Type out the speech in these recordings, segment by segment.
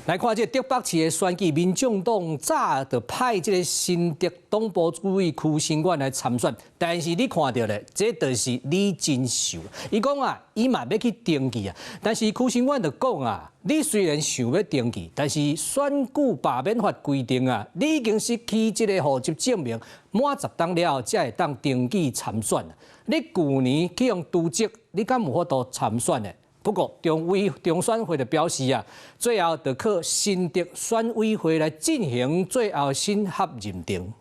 來看這竹北市的選舉，民眾黨早就派這个新竹黨部主委邱心遠來參選，但是你看著咧，這就是李貞秀。伊講啊，伊嘛欲去登記啊，但是邱心遠就講啊，你雖然想欲登記，但是選舉罷免法規定啊，你已經失去這个戶籍證明滿十冬了後，才會當登記參選。你舊年去予瀆職，你敢有法度參選的？不過中委中選會就表示啊，最後就靠新竹選委會來進行最後審核認定。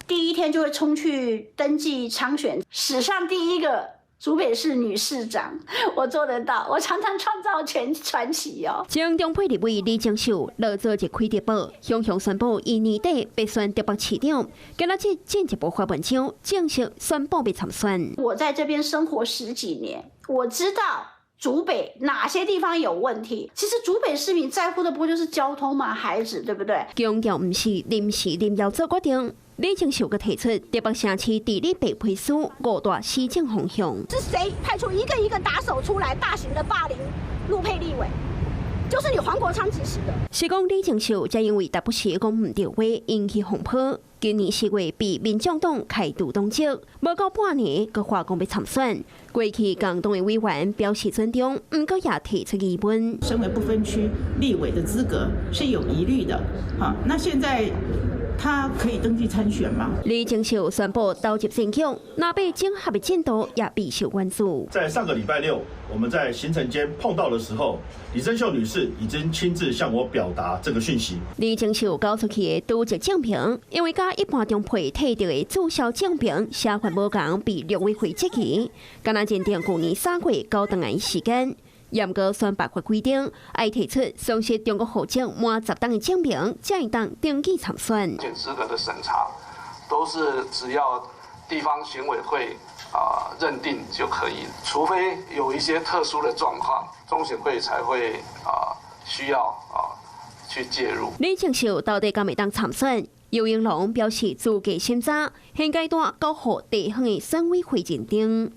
第一天就會衝去登記參選，史上第一個竹北市女市長，我做得到，我常常創造全傳奇哦。前中配立委李貞秀落座一開直播，雄雄宣布伊年底欲選竹北市長，今仔日進一步發文章正式宣布欲參選。我在這邊生活十幾年，我知道竹北哪些地方有問題？其實竹北市民在乎的不就是交通嗎？孩子，對不對？強調毋是臨時臨要做決定。李貞秀閣提出竹北城市治理白皮書五大施政方向。是誰派出一個一個打手出來，大型的霸凌陸配立委？就是你黃國昌指使的。是講李貞秀才因為台北市講毋對話引起風波，今年4月被民眾黨開除黨籍，無夠半年，閣話講欲參選。過去共黨的委員表示尊重，毋過也提出疑問。身為不分區立委的資格是有疑慮的。好，那現在他可以登記參選嗎？李貞秀宣布投入選舉，藍白整合的進度也備受關注。在上個禮拜六，我們在行程間碰到的時候，李貞秀女士已經親自向我表達這個訊息。李貞秀交出去的瀆職證明，因為佮一般中配提著的註銷證明寫法無仝，被陸委會質疑。敢若認定舊年3月交轉來時間，嚴格選罷法規定，愛提出喪失中國戶籍滿十冬的證明，才會當登記參選。資格的審查都是只要地方選委會啊認定就可以，除非有一些特殊的狀況，中選會才會啊需要啊去介入。李貞秀到底敢會當參選？游盈隆表示資格審查，現階段交予地方的選委會認定。